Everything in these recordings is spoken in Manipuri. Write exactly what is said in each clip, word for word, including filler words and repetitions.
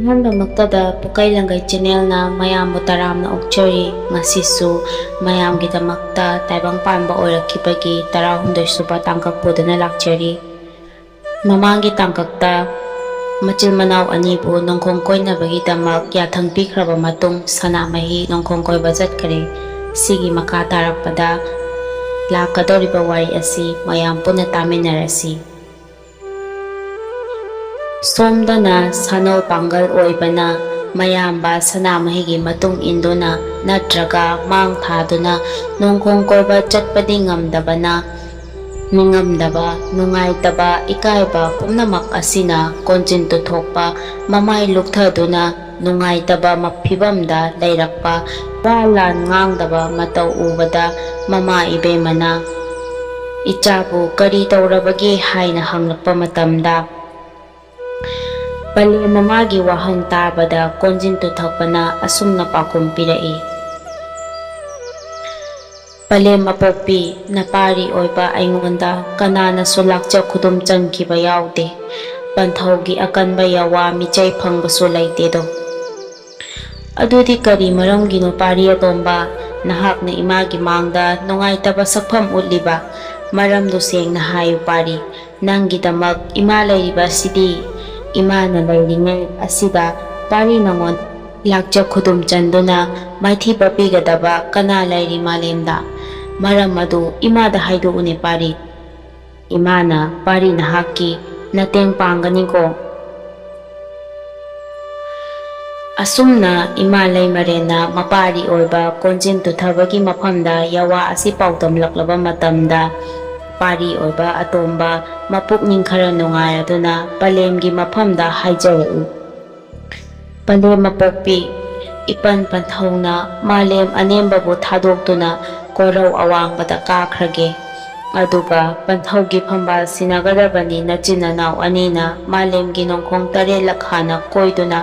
ꯑꯍꯥꯟꯕꯃꯛꯇꯗ ꯄꯨꯀꯩ ꯂꯪꯒꯩ ꯆꯦꯅꯦꯜꯅ ꯃꯌꯥꯝꯕꯨ ꯇꯔꯥꯝꯅ ꯑꯣꯛꯆꯔꯤ꯫ ꯉꯁꯤꯁꯨ ꯃꯌꯥꯝꯒꯤꯗꯃꯛꯇ ꯇꯥꯏꯕꯪ ꯄꯥꯟꯕ ꯑꯣꯏꯔꯛꯈꯤꯕꯒꯤ ꯇꯔꯥꯍꯨꯝꯗꯣꯏ ꯁꯨꯕ ꯇꯥꯡꯀꯛ ꯄꯨꯗꯨꯅ ꯂꯥꯛꯆꯔꯤ꯫ ꯃꯃꯥꯡꯒꯤ ꯇꯥꯡꯀꯛꯇ ꯃꯆꯤꯟ ꯃꯅꯥꯎ ꯑꯅꯤꯕꯨ ꯅꯣꯡꯈꯣꯡ ꯀꯣꯏꯅꯕꯒꯤꯗꯃꯛ ꯌꯥꯊꯪ ꯄꯤꯈ꯭ꯔꯕ ꯃꯇꯨꯡ ꯁꯅꯥꯃꯍꯤ ꯅꯣꯡꯈꯣꯡ ꯀꯣꯏꯕ ꯆꯠꯈ꯭ꯔꯦ꯫ ꯁꯤꯒꯤ ꯃꯈꯥ ꯇꯥꯔꯛꯄꯗ ꯂꯥꯛꯀꯗꯧꯔꯤꯕ ꯋꯥꯔꯤ ꯑꯁꯤ ꯃꯌꯥꯝ ꯄꯨꯟꯅ ꯇꯥꯃꯤꯟꯅꯔꯁꯤ꯫ ꯁꯣꯝꯗꯅ ꯁꯥꯅꯧ ꯄꯥꯡꯒꯜ ꯑꯣꯏꯕꯅ ꯃꯌꯥꯝꯕ ꯁꯅꯥꯃꯍꯤꯒꯤ ꯃꯇꯨꯡ ꯏꯟꯗꯨꯅ ꯅꯠꯇ꯭ꯔꯒ ꯃꯥꯡ ꯊꯥꯗꯨꯅ ꯅꯣꯡꯈꯣꯡ ꯀꯣꯏꯕ ꯆꯠꯄꯗꯤ ꯉꯝꯗꯕꯅ, ꯅꯤꯡꯉꯝꯗꯕ, ꯅꯨꯡꯉꯥꯏꯇꯕ, ꯏꯀꯥꯏꯕ ꯄꯨꯝꯅꯃꯛ ꯑꯁꯤꯅ ꯀꯣꯟꯖꯤꯟ ꯇꯨꯊꯣꯛꯄ, ꯃꯃꯥꯏ ꯂꯨꯞꯊꯗꯨꯅ ꯅꯨꯡꯉꯥꯏꯇꯕ ꯐꯤꯕꯝꯗ ꯂꯩꯔꯛꯄ, ꯋꯥ ꯂꯥꯟ ꯉꯥꯡꯗꯕ ꯃꯇꯧ ꯎꯕꯗ ꯃꯃꯥ ꯏꯕꯦꯝꯃꯅ, "ꯏꯆꯥꯕꯨ ꯀꯔꯤ ꯇꯧꯔꯕꯒꯦ?" ꯍꯥꯏꯅ ꯍꯪꯂꯛꯄ ꯃꯇꯝꯗ, ꯄꯂꯦꯝ ꯃꯃꯥꯒꯤ ꯋꯥꯍꯪ ꯇꯥꯕꯗ ꯀꯣꯟꯖꯤꯟ ꯇꯨꯊꯣꯛꯄꯅ ꯑꯁꯨꯝꯅ ꯄꯥꯎꯈꯨꯝ ꯄꯤꯔꯛꯏ, "ꯄꯂꯦꯝ ꯑꯄꯣꯛꯄꯤ, ꯅꯄꯥꯔꯤ ꯑꯣꯏꯕ ꯑꯩꯉꯣꯟꯗ ꯀꯅꯥꯅꯁꯨ ꯂꯥꯛꯆ ꯈꯨꯗꯨꯝ ꯆꯟꯈꯤꯕ ꯌꯥꯎꯗꯦ꯫ ꯄꯟꯊꯧꯒꯤ ꯑꯀꯟꯕ ꯌꯥꯋꯥ ꯃꯤꯆꯩ ꯐꯪꯕꯁꯨ ꯂꯩꯇꯦꯗꯣ꯫ ꯑꯗꯨꯗꯤ ꯀꯔꯤ ꯃꯔꯝꯒꯤꯅꯣ ꯄꯥꯔꯤ ꯑꯇꯣꯝꯕ, ꯅꯍꯥꯛꯅ ꯏꯃꯥꯒꯤ ꯃꯥꯡꯗ ꯅꯨꯡꯉꯥꯏꯇꯕ ꯁꯛꯐꯝ ꯎꯠꯂꯤꯕ? ꯃꯔꯝꯗꯨ ꯁꯦꯡꯅ ꯍꯥꯏꯌꯨ ꯄꯥꯔꯤ꯫ ꯅꯪꯒꯤꯗꯃꯛ ꯏꯃꯥ ꯂꯩꯔꯤꯕ ꯑꯁꯤꯗꯤ, ꯏꯃꯥꯅ ꯂꯩꯔꯤꯉꯩ ꯑꯁꯤꯗ ꯄꯥꯔꯤ ꯅꯉꯣꯟ ꯂꯥꯛꯆ ꯈꯨꯗꯨꯝ ꯆꯟꯗꯨꯅ ꯃꯥꯏꯊꯤꯕ ꯄꯤꯒꯗꯕ ꯀꯅꯥ ꯂꯩꯔꯤ ꯃꯥꯂꯦꯝꯗ? ꯃꯔꯝ ꯑꯗꯨ ꯏꯃꯥꯗ ꯍꯥꯏꯗꯣꯛꯎꯅꯦ ꯄꯥꯔꯤ꯫ ꯏꯃꯥꯅ ꯄꯥꯔꯤ ꯅꯍꯥꯛꯀꯤ ꯃꯇꯦꯡ ꯄꯥꯡꯒꯅꯤꯀꯣ꯫" ꯑꯁꯨꯝꯅ ꯏꯃꯥ ꯂꯩꯃꯔꯦꯟꯅ ꯃꯄꯥꯔꯤ ꯑꯣꯏꯕ ꯀꯣꯟꯖꯤꯟ ꯇꯨꯊꯕꯒꯤ ꯃꯐꯝꯗ ꯌꯥꯋꯥ ꯑꯁꯤ ꯄꯥꯎꯗꯝꯂꯛꯂꯕ ꯃꯇꯝꯗ, ꯄꯥꯔꯤ ꯑꯣꯏꯕ ꯑꯇꯣꯝꯕ ꯃꯄꯨꯛꯅꯤꯡ ꯈꯔ ꯅꯨꯡꯉꯥꯏꯔꯗꯨꯅ ꯄꯂꯦꯝꯒꯤ ꯃꯐꯝꯗ ꯍꯥꯏꯖꯔꯛꯏ, "ꯄꯂꯦꯝ ꯃꯄꯣꯛꯄꯤ, ꯏꯄꯟ ꯄꯟꯊꯧꯅ ꯃꯥꯂꯦꯝ ꯑꯅꯦꯝꯕꯕꯨ ꯊꯥꯗꯣꯛꯇꯨꯅ ꯀꯣꯔꯧ ꯑꯋꯥꯡꯕꯗ ꯀꯥꯈ꯭ꯔꯒꯦ꯫ ꯑꯗꯨꯒ ꯄꯟꯊꯧꯒꯤ ꯐꯝꯕꯥꯜ ꯁꯤꯟꯅꯒꯗꯕꯅꯤ, ꯅꯆꯤꯟ ꯅꯅꯥꯎ ꯑꯅꯤꯅ ꯃꯥꯂꯦꯝꯒꯤ ꯅꯣꯡꯈꯣꯡ ꯇꯔꯦꯠꯂꯛ ꯍꯥꯟꯅ ꯀꯣꯏꯗꯨꯅ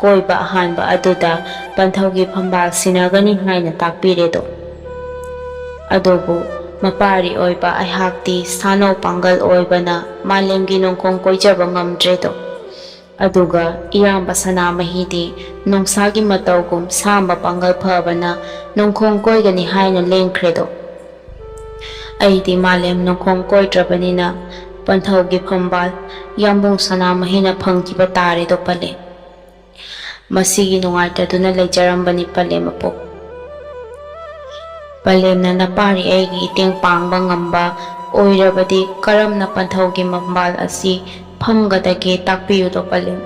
ꯀꯣꯏꯕ ꯑꯍꯥꯟꯕ ꯑꯗꯨꯗ ꯄꯟꯊꯧꯒꯤ ꯐꯝꯕꯥꯜ ꯁꯤꯟꯅꯒꯅꯤ ꯍꯥꯏꯅ ꯇꯥꯛꯄꯤꯔꯦꯗꯣ꯫ ꯑꯗꯨꯕꯨ ꯃꯄꯥꯔꯤ ꯑꯣꯏꯕ ꯑꯩꯍꯥꯛꯇꯤ ꯁꯥꯅꯧ ꯄꯥꯡꯒꯜ ꯑꯣꯏꯕꯅ ꯃꯥꯂꯦꯝꯒꯤ ꯅꯣꯡꯈꯣꯡ ꯀꯣꯏꯖꯕ ꯉꯝꯗ꯭ꯔꯦꯗꯣ꯫ ꯑꯗꯨꯒ ꯏꯌꯥꯝꯕ ꯁꯅꯥꯃꯍꯤꯗꯤ ꯅꯣꯡꯁꯥꯒꯤ ꯃꯇꯧꯒꯨꯝ ꯁꯥꯝꯕ ꯄꯥꯡꯒꯜ ꯐꯕꯅ ꯅꯣꯡꯈꯣꯡ ꯀꯣꯏꯒꯅꯤ ꯍꯥꯏꯅ ꯂꯦꯡꯈ꯭ꯔꯦꯗꯣ꯫ ꯑꯩꯗꯤ ꯃꯥꯂꯦꯝ ꯅꯣꯡꯈꯣꯡ ꯀꯣꯏꯗ꯭ꯔꯕꯅꯤꯅ ꯄꯟꯊꯧꯒꯤ ꯐꯝꯕꯥꯜ ꯌꯥꯝꯕꯨꯡ ꯁꯅꯥꯃꯍꯤꯅ ꯐꯪꯈꯤꯕ ꯇꯥꯔꯦꯗꯣ ꯄꯂꯦꯝ꯫ ꯃꯁꯤꯒꯤ ꯅꯨꯡꯉꯥꯏꯇꯗꯨꯅ ꯂꯩꯖꯔꯝꯕꯅꯤ ꯄꯂꯦꯝ ꯑꯄꯣꯛ꯫ ꯄꯂꯦꯝꯅ ꯅꯄꯥꯔꯤ ꯑꯩꯒꯤ ꯏꯇꯦꯡ ꯄꯥꯡꯕ ꯉꯝꯕ ꯑꯣꯏꯔꯕꯗꯤ ꯀꯔꯝꯅ ꯄꯟꯊꯧꯒꯤ ꯐꯝꯕꯥꯜ ꯑꯁꯤ ꯐꯝꯒꯗꯒꯦ ꯇꯥꯛꯄꯤꯌꯨꯗꯣ ꯄꯂꯦꯝ꯫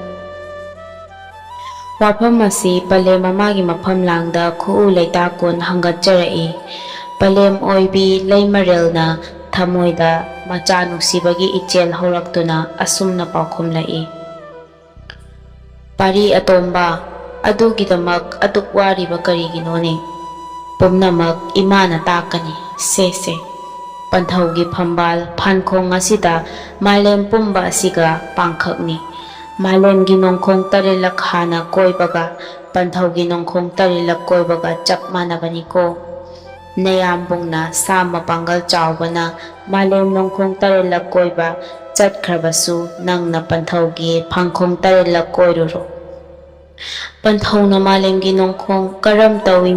ꯋꯥꯐꯝ ꯑꯁꯤ ꯄꯂꯦꯝ ꯃꯃꯥꯒꯤ ꯃꯐꯝ ꯂꯥꯡꯗ ꯈꯨꯎ ꯂꯩꯇꯥꯛꯀꯨꯟ ꯍꯪꯒꯠꯆꯔꯛꯏ꯫ ꯄꯂꯦꯝ ꯑꯣꯏꯕꯤ ꯂꯩꯃꯔꯦꯜꯅ ꯊꯃꯣꯏꯗ ꯃꯆꯥ ꯅꯨꯡꯁꯤꯕꯒꯤ ꯏꯆꯦꯜ ꯍꯧꯔꯛꯇꯨꯅ ꯑꯁꯨꯝꯅ ꯄꯥꯎꯈꯨꯝꯂꯛꯏ꯫ ꯄꯥꯔꯤ ꯑꯇꯣꯝꯕ, ꯑꯗꯨꯒꯤꯗꯃꯛ ꯑꯗꯨꯛ ꯋꯥꯔꯤꯕ ꯀꯔꯤꯒꯤꯅꯣꯅꯦ? ꯄꯨꯝꯅꯃꯛ ꯏꯃꯥꯅ ꯇꯥꯛꯀꯅꯤ꯫ ꯁꯦ ꯁꯦ, ꯄꯟꯊꯧꯒꯤ ꯐꯝꯕꯥꯜ ꯐꯥꯟꯈꯣꯡ ꯑꯁꯤꯗ ꯃꯥꯂꯦꯝ ꯄꯨꯝꯕ ꯑꯁꯤꯒ ꯄꯥꯡꯈꯛꯅꯤ꯫ ꯃꯥꯂꯦꯝꯒꯤ ꯅꯣꯡꯈꯣꯡ ꯇꯔꯦꯠꯂꯛ ꯍꯥꯟꯅ ꯀꯣꯏꯕꯒ ꯄꯟꯊꯧꯒꯤ ꯅꯣꯡꯈꯣꯡ ꯇꯔꯦꯠꯂꯛ ꯀꯣꯏꯕꯒ ꯆꯞ ꯃꯥꯟꯅꯕꯅꯤꯀꯣ꯫ ꯅꯌꯥꯝꯕꯨꯡꯅ ꯁꯥ ꯃꯄꯥꯡꯒꯜ ꯆꯥꯎꯕꯅ ꯃꯥꯂꯦꯝ ꯅꯣꯡꯈꯣꯡ ꯇꯔꯦꯠꯂꯛ ꯀꯣꯏꯕ ꯆꯠꯈ꯭ꯔꯕꯁꯨ ꯅꯪꯅ ꯄꯟꯊꯧꯒꯤ ꯐꯥꯟꯈꯣꯡ ꯇꯔꯦꯠꯂꯛ ꯀꯣꯏꯔꯨꯔꯣ꯫ ꯄꯟꯊꯧꯅ ꯃꯥꯂꯦꯝꯒꯤ ꯅꯣꯡꯈꯣꯡ ꯀꯔꯝ ꯇꯧꯏ,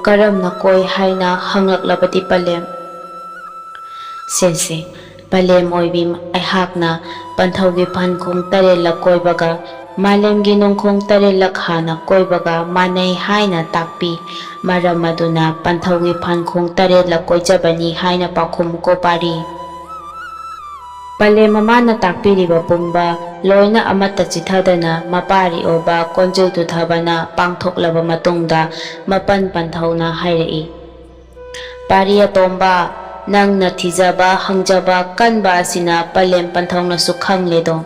ꯀꯔꯝꯅ ꯀꯣꯏ ꯍꯥꯏꯅ ꯍꯪꯂꯛꯂꯕꯗꯤ ꯄꯂꯦꯝ꯫ ꯁꯦ ꯁꯦ, ꯄꯂꯦꯝ ꯑꯣꯏꯕꯤ ꯑꯩꯍꯥꯛꯅ ꯄꯟꯊꯧꯒꯤ ꯐꯥꯟꯈꯣꯡ ꯇꯔꯦꯠꯂꯛ ꯀꯣꯏꯕꯒ ꯃꯥꯂꯦꯝꯒꯤ ꯅꯣꯡꯈꯣꯡ ꯇꯔꯦꯠꯂꯛ ꯍꯥꯟꯅ ꯀꯣꯏꯕꯒ ꯃꯥꯟꯅꯩ ꯍꯥꯏꯅ ꯇꯥꯛꯄꯤ꯫ ꯃꯔꯝ ꯑꯗꯨꯅ ꯄꯟꯊꯧꯒꯤ ꯐꯥꯟꯈꯣꯡ ꯇꯔꯦꯠꯂꯛ ꯀꯣꯏꯖꯕꯅꯤ ꯍꯥꯏꯅ ꯄꯥꯎꯈꯨꯝ ꯀꯣꯄꯥꯔꯤ꯫ ꯄꯂꯦꯝ ꯃꯃꯥꯅ ꯇꯥꯛꯄꯤꯔꯤꯕ ꯄꯨꯝꯕ ꯂꯣꯏꯅ ꯑꯃꯠꯇ ꯆꯤꯊꯗꯅ ꯃꯄꯥꯔꯤ ꯑꯣꯏꯕ ꯀꯣꯟꯖꯤꯜ ꯇꯨꯊꯕꯅ ꯄꯥꯡꯊꯣꯛꯂꯕ ꯃꯇꯨꯡꯗ ꯃꯄꯟ ꯄꯟꯊꯧꯅ ꯍꯥꯏꯔꯛꯏ, ꯄꯥꯔꯤ ꯑꯇꯣꯝꯕ, ꯅꯪꯅ ꯊꯤꯖꯕ ꯍꯪꯖꯕ ꯀꯟꯕ ꯑꯁꯤꯅ ꯄꯂꯦꯝ ꯄꯟꯊꯧꯅꯁꯨ ꯈꯪꯂꯦꯗꯣ꯫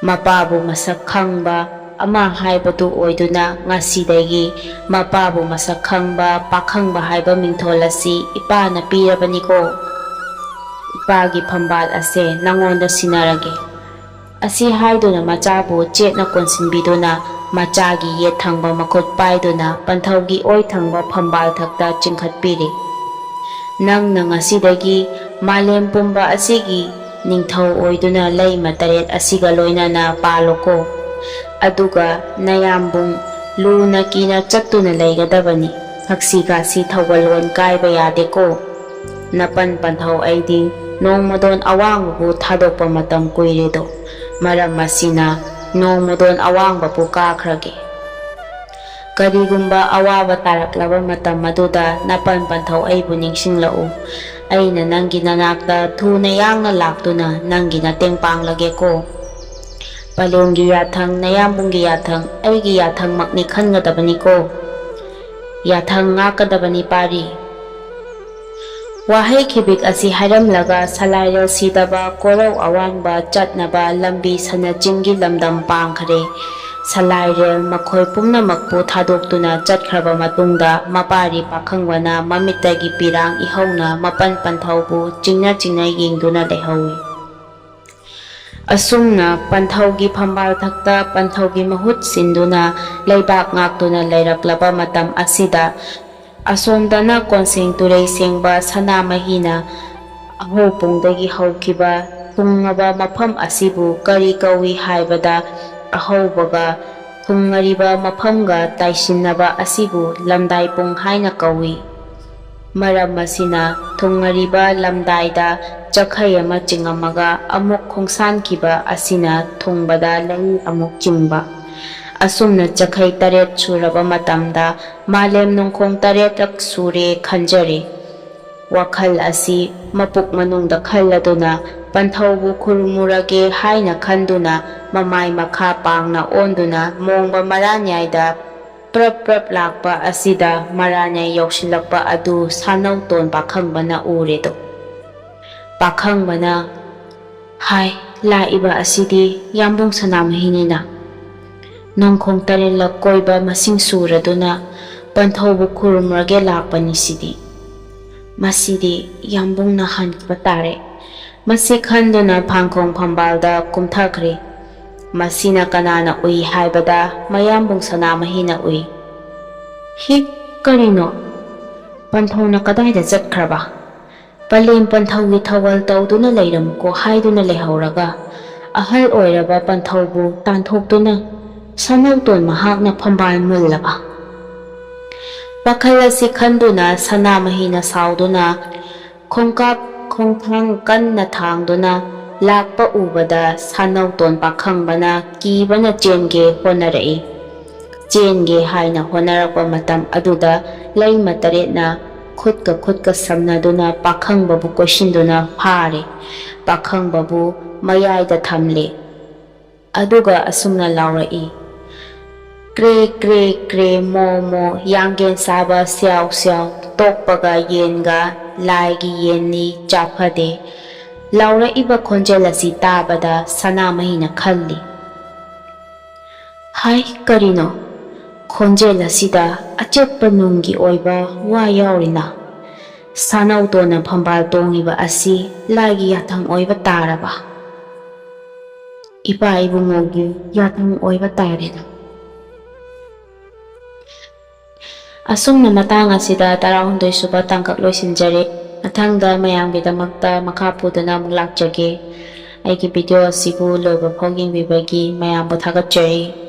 ꯃꯄꯥꯕꯨ ꯃꯁꯛ ꯈꯪꯕ ꯑꯃ ꯍꯥꯏꯕꯗꯨ ꯑꯣꯏꯗꯨꯅ ꯉꯁꯤꯗꯒꯤ ꯃꯄꯥꯕꯨ ꯃꯁꯛ ꯈꯪꯕ ꯄꯥꯈꯪꯕ ꯍꯥꯏꯕ ꯃꯤꯡꯊꯣꯜ ꯑꯁꯤ ꯏꯄꯥꯅ ꯄꯤꯔꯕꯅꯤꯀꯣ꯫ ꯏꯄꯥꯒꯤ ꯐꯝꯕꯥꯜ ꯑꯁꯦ ꯅꯪꯉꯣꯟꯗ ꯁꯤꯟꯅꯔꯒꯦ꯫ ꯑꯁꯤ ꯍꯥꯏꯗꯨꯅ ꯃꯆꯥꯕꯨ ꯆꯦꯠꯅ ꯀꯣꯟꯁꯤꯟꯕꯤꯗꯨꯅ ꯃꯆꯥꯒꯤ ꯌꯦꯠ ꯊꯪꯕ ꯃꯈꯨꯠ ꯄꯥꯏꯗꯨꯅ ꯄꯟꯊꯧꯒꯤ ꯑꯣꯏ ꯊꯪꯕ ꯐꯝꯕꯥꯜ ꯊꯛꯇ ꯆꯤꯡꯈꯠꯄꯤꯔꯦ꯫ ꯅꯪꯅ ꯉꯁꯤꯗꯒꯤ ꯃꯥꯂꯦꯝ ꯄꯨꯝꯕ ꯑꯁꯤꯒꯤ ꯅꯤꯡꯊꯧ ꯑꯣꯏꯗꯨꯅ ꯂꯩꯃ ꯇꯔꯦꯠ ꯑꯁꯤꯒ ꯂꯣꯏꯅꯅ ꯄꯥꯜꯂꯨꯀꯣ꯫ ꯑꯗꯨꯒ ꯅꯌꯥꯝꯕꯨꯡ ꯂꯨꯅ ꯀꯤꯅ ꯆꯠꯇꯨꯅ ꯂꯩꯒꯗꯕꯅꯤ꯫ ꯊꯛꯁꯤ ꯈꯥꯁꯤ ꯊꯧꯒꯜꯂꯣꯟ ꯀꯥꯏꯕ ꯌꯥꯗꯦꯀꯣ꯫ ꯅꯄꯟ ꯄꯟꯊꯧ ꯑꯩꯗꯤ ꯅꯣꯡꯃꯗꯣꯟ ꯑꯋꯥꯡꯕꯕꯨ ꯊꯥꯗꯣꯛꯄ ꯃꯇꯝ ꯀꯨꯏꯔꯦꯗꯣ꯫ ꯃꯔꯝ ꯑꯁꯤꯅ ꯅꯣꯡꯃꯗꯣꯟ ꯑꯋꯥꯡꯕꯕꯨ ꯀꯥꯈ꯭ꯔꯒꯦ꯫ ꯀꯔꯤꯒꯨꯝꯕ ꯑꯋꯥꯕ ꯇꯥꯔꯛꯂꯕ ꯃꯇꯝ ꯑꯗꯨꯗ ꯅꯄꯟ ꯄꯟꯊꯧ ꯑꯩꯕꯨ ꯅꯤꯡꯁꯤꯡꯂꯛꯎ꯫ ꯑꯩꯅ ꯅꯪꯒꯤ ꯅꯅꯥꯛꯇ ꯊꯨꯅ ꯌꯥꯡꯅ ꯂꯥꯛꯇꯨꯅ ꯅꯪꯒꯤ ꯃꯇꯦꯡ ꯄꯥꯡꯂꯒꯦꯀꯣ꯫ ꯄꯂꯦꯝꯒꯤ ꯌꯥꯊꯪ, ꯅꯌꯥꯝꯕꯨꯡꯒꯤ ꯌꯥꯊꯪ, ꯑꯩꯒꯤ ꯌꯥꯊꯪꯃꯛꯅꯤ ꯈꯟꯒꯗꯕꯅꯤꯀꯣ꯫ ꯌꯥꯊꯪ ꯉꯥꯛꯀꯗꯕꯅꯤ ꯄꯥꯔꯤ꯫ ꯋꯥꯍꯩ ꯈꯤꯕꯤꯛ ꯑꯁꯤ ꯍꯥꯏꯔꯝꯂꯒ ꯁꯂꯥꯏꯔꯦꯜ ꯁꯤꯗꯕ ꯀꯣꯔꯧ ꯑꯋꯥꯡꯕ ꯆꯠꯅꯕ ꯂꯝꯕꯤ ꯁꯅꯆꯤꯡꯒꯤ ꯂꯝꯗꯝ ꯄꯥꯡꯈ꯭ꯔꯦ꯫ ꯁꯂꯥꯏꯔꯦꯜ ꯃꯈꯣꯏ ꯄꯨꯝꯅꯃꯛꯄꯨ ꯊꯥꯗꯣꯛꯇꯨꯅ ꯆꯠꯈ꯭ꯔꯕ ꯃꯇꯨꯡꯗ ꯃꯄꯥꯔꯤ ꯄꯥꯈꯪꯕꯅ ꯃꯃꯤꯠꯇꯒꯤ ꯄꯤꯔꯥꯡ ꯏꯍꯧꯅ ꯃꯄꯟ ꯄꯟꯊꯧꯕꯨ ꯆꯤꯡꯅ ꯆꯤꯡꯅ ꯌꯦꯡꯗꯨꯅ ꯂꯩꯍꯧꯏ꯫ ꯑꯁꯨꯝꯅ ꯄꯟꯊꯧꯒꯤ ꯐꯝꯕꯥꯜ ꯊꯛꯇ ꯄꯟꯊꯧꯒꯤ ꯃꯍꯨꯠ ꯁꯤꯟꯗꯨꯅ ꯂꯩꯕꯥꯛ ꯉꯥꯛꯇꯨꯅ ꯂꯩꯔꯛꯂꯕ ꯃꯇꯝ ꯑꯁꯤꯗ ꯑꯁꯣꯝꯗꯅ ꯀꯣꯟꯁꯦꯡ ꯇꯨꯔꯩ ꯁꯦꯡꯕ ꯁꯅꯥꯃꯍꯤꯅ ꯑꯍꯧꯄꯨꯡꯗꯒꯤ ꯍꯧꯈꯤꯕ ꯊꯨꯡꯉꯕ ꯃꯐꯝ ꯑꯁꯤꯕꯨ ꯀꯔꯤ ꯀꯧꯏ ꯍꯥꯏꯕꯗ ꯑꯍꯧꯕꯒ ꯊꯨꯡꯉꯔꯤꯕ ꯃꯐꯝꯒ ꯇꯥꯏꯁꯤꯟꯅꯕ ꯑꯁꯤꯕꯨ ꯂꯝꯗꯥꯏꯄꯨꯡ ꯍꯥꯏꯅ ꯀꯧꯏ꯫ ꯃꯔꯝ ꯑꯁꯤꯅ ꯊꯨꯡꯉꯔꯤꯕ ꯂꯝꯗꯥꯏꯗ ꯆꯈꯩ ꯑꯃ ꯆꯤꯡꯉꯝꯃꯒ ꯑꯃꯨꯛ ꯈꯣꯡꯁꯥꯟꯈꯤꯕ ꯑꯁꯤꯅ ꯊꯨꯡꯕꯗ ꯂꯩ ꯑꯃꯨꯛ ꯆꯤꯡꯕ꯫ ꯑꯁꯨꯝꯅ ꯆꯈꯩ ꯇꯔꯦꯠ ꯁꯨꯔꯕ ꯃꯇꯝꯗ ꯃꯥꯂꯦꯝ ꯅꯣꯡꯈꯣꯡ ꯇꯔꯦꯠꯔꯛ ꯁꯨꯔꯦ ꯈꯟꯖꯔꯦ꯫ ꯋꯥꯈꯜ ꯑꯁꯤ ꯃꯄꯨꯛ ꯃꯅꯨꯡꯗ ꯈꯜꯂꯗꯨꯅ ꯄꯟꯊꯧꯕꯨ ꯈꯨꯔꯨꯝꯃꯨꯔꯒꯦ ꯍꯥꯏꯅ ꯈꯟꯗꯨꯅ ꯃꯃꯥꯏ ꯃꯈꯥ ꯄꯥꯡꯅ ꯑꯣꯟꯗꯨꯅ ꯃꯣꯡꯕ ꯃꯔꯥꯟꯌꯥꯏꯗ ꯄ꯭ꯔꯞ ꯄ꯭ꯔꯞ ꯂꯥꯛꯄ ꯑꯁꯤꯗ ꯃꯔꯥꯟꯌꯥꯏ ꯌꯧꯁꯤꯜꯂꯛꯄ ꯑꯗꯨ ꯁꯥꯅꯧꯇꯣꯟ ꯄꯥꯈꯪꯕꯅ ꯎꯔꯦꯗꯣ꯫ ꯄꯥꯈꯪꯕꯅ, "ꯍꯥꯏ, ꯂꯥꯛꯏꯕ ꯑꯁꯤꯗꯤ ꯌꯥꯝꯕꯨꯡ ꯁꯅꯥꯃꯍꯤꯅꯤꯅ꯫ ꯅꯣꯡꯈꯣꯡ ꯇꯔꯦꯠꯂꯛ ꯀꯣꯏꯕ ꯃꯁꯤꯡ ꯁꯨꯔꯗꯨꯅ ꯄꯟꯊꯧꯕꯨ ꯈꯨꯔꯨꯝꯂꯒꯦ ꯂꯥꯛꯄꯅꯤ ꯁꯤꯗꯤ꯫ ꯃꯁꯤꯗꯤ ꯌꯥꯝꯕꯨꯡꯅ ꯍꯟꯈꯤꯕ ꯇꯥꯔꯦ꯫" ꯃꯁꯤ ꯈꯟꯗꯨꯅ ꯐꯥꯡꯈꯣꯡ ꯐꯝꯕꯥꯜꯗ ꯀꯨꯝꯊꯈ꯭ꯔꯦ꯫ ꯃꯁꯤꯅ ꯀꯅꯥꯅ ꯎꯏ ꯍꯥꯏꯕꯗ ꯃꯌꯥꯝꯕꯨꯡ ꯁꯅꯥꯃꯍꯤꯅ ꯎꯏ꯫ "ꯍꯤ, ꯀꯔꯤꯅꯣ? ꯄꯟꯊꯧꯅ ꯀꯗꯥꯏꯗ ꯆꯠꯈ꯭ꯔꯕ?" ꯄꯂꯦꯝ ꯄꯟꯊꯧꯒꯤ ꯊꯧꯒꯜ ꯇꯧꯗꯨꯅ ꯂꯩꯔꯝꯃꯨꯀꯣ ꯍꯥꯏꯗꯨꯅ ꯂꯩꯍꯧꯔꯒ, ꯑꯍꯜ ꯑꯣꯏꯔꯕ ꯄꯟꯊꯧꯕꯨ ꯇꯥꯟꯊꯣꯛꯇꯨꯅ ꯁꯥꯅꯧꯇꯣꯟ ꯃꯍꯥꯛꯅ ꯐꯝꯕꯥꯜ ꯃꯨꯜꯂꯕ꯫ ꯋꯥꯈꯜ ꯑꯁꯤ ꯈꯟꯗꯨꯅ ꯁꯅꯥꯃꯍꯤꯅ ꯁꯥꯎꯗꯨꯅ ꯈꯣꯡꯀꯥꯞ ꯈꯣꯡꯊꯥꯡ ꯀꯟꯅ ꯊꯥꯡꯗꯨꯅ ꯂꯥꯛꯄ ꯎꯕꯗ ꯁꯥꯅꯧꯇꯣꯟ ꯄꯥꯈꯪꯕꯅ ꯀꯤꯕꯅ ꯆꯦꯟꯒꯦ ꯍꯣꯠꯅꯔꯛꯏ꯫ ꯆꯦꯟꯒꯦ ꯍꯥꯏꯅ ꯍꯣꯠꯅꯔꯛꯄ ꯃꯇꯝ ꯑꯗꯨꯗ ꯂꯩꯃ ꯇꯔꯦꯠꯅ ꯈꯨꯠꯀ ꯈꯨꯠꯀ ꯁꯝꯅꯗꯨꯅ ꯄꯥꯈꯪꯕꯕꯨ ꯀꯣꯏꯁꯤꯟꯗꯨꯅ ꯐꯥꯔꯦ꯫ ꯄꯥꯈꯪꯕꯕꯨ ꯃꯌꯥꯏꯗ ꯊꯝꯂꯦ꯫ ꯑꯗꯨꯒ ꯑꯁꯨꯝꯅ ꯂꯥꯎꯔꯛꯏ, "ꯀ꯭ꯔꯦ ꯀ꯭ꯔꯦ ꯀ꯭ꯔꯦ ꯃꯣ ꯃꯣ, ꯌꯥꯡꯒꯦꯟ ꯁꯥꯕ ꯁ꯭ꯌꯥꯎ ꯁ꯭ꯌꯥꯎ, ꯇꯣꯛꯄꯒ ꯌꯦꯟꯒ ꯂꯥꯏꯒꯤ ꯌꯦꯟꯅꯤ ꯆꯥꯐꯗꯦ"꯫ ꯂꯥꯎꯔꯛꯏꯕ ꯈꯣꯟꯖꯦꯜ ꯑꯁꯤ ꯇꯥꯕꯗ ꯁꯅꯥꯃꯍꯤꯅ ꯈꯜꯂꯤ, "ꯍꯥꯏ, ꯀꯔꯤꯅꯣ? ꯈꯣꯟꯖꯦꯜ ꯑꯁꯤꯗ ꯑꯆꯦꯠꯄ ꯅꯨꯡꯒꯤ ꯑꯣꯏꯕ ꯋꯥ ꯌꯥꯎꯔꯤꯅ? ꯁꯥꯅꯧꯇꯣꯟꯅ ꯐꯝꯕꯥꯜ ꯇꯣꯡꯉꯤꯕ ꯑꯁꯤ ꯂꯥꯏꯒꯤ ꯌꯥꯊꯪ ꯑꯣꯏꯕ ꯇꯥꯔꯕ? ꯏꯄꯥ ꯏꯕꯨꯡꯉꯣꯒꯤ ꯌꯥꯊꯪ ꯑꯣꯏꯕ ꯇꯥꯔꯦꯅ"꯫ ꯑꯁꯨꯝꯅ ꯃꯇꯥꯡ ꯑꯁꯤꯗ ꯇꯔꯥꯍꯨꯝꯗꯣꯏ ꯁꯨꯕ ꯇꯥꯡꯀꯛ ꯂꯣꯏꯁꯤꯟꯖꯔꯦ꯫ ꯃꯊꯪꯗ ꯃꯌꯥꯝꯒꯤꯗꯃꯛꯇ ꯃꯈꯥ ꯄꯨꯗꯨꯅ ꯑꯃꯨꯛ ꯂꯥꯛꯆꯒꯦ꯫ ꯑꯩꯒꯤ video ꯑꯁꯤꯕꯨ ꯂꯣꯏꯕ ꯐꯥꯎ ꯌꯦꯡꯕꯤꯕꯒꯤ ꯃꯌꯥꯝꯕꯨ ꯊꯥꯒꯠꯆꯔꯤ꯫